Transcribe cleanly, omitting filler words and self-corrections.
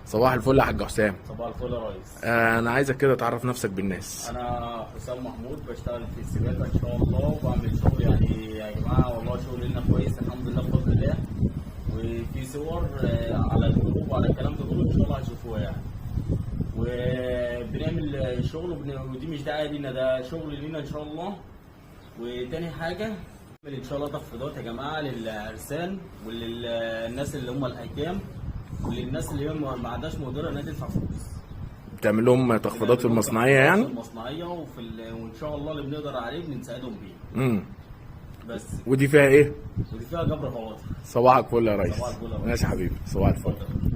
صباح الفل يا حاج حسام. صباح الفل يا ريس. انا عايزك كده تعرف نفسك بالناس. انا حسام محمود، بشتغل في السباكه ان شاء الله، وبعمل شغل يعني يا جماعة والله شغلنا كويس الحمد لله بفضل الله. وفي صور على الجروب وعلى الكلام ده كله ان شاء الله هتشوفوها يعني. وبنعمل شغل ودي مش دعاية لينا، ده شغل لينا ان شاء الله. وتاني حاجة بنعمل ان شاء الله تخفيضات يا جماعة للعرسان وللناس اللي هم الايتام وللناس اللي هم ما عندهاش مقدره انها تدفع فلوس. بتعمل لهم تخفيضات في المصنعيه في يعني؟ المصنعيه وان شاء الله اللي بنقدر عليه بنساعدهم بيه. بس. ودي فيها ايه؟ ودي فيها جبر خواطر. صباحك فل يا ريس. صباح الفل يا ريس. ماشي يا حبيبي، صباح الفل. اتفضل.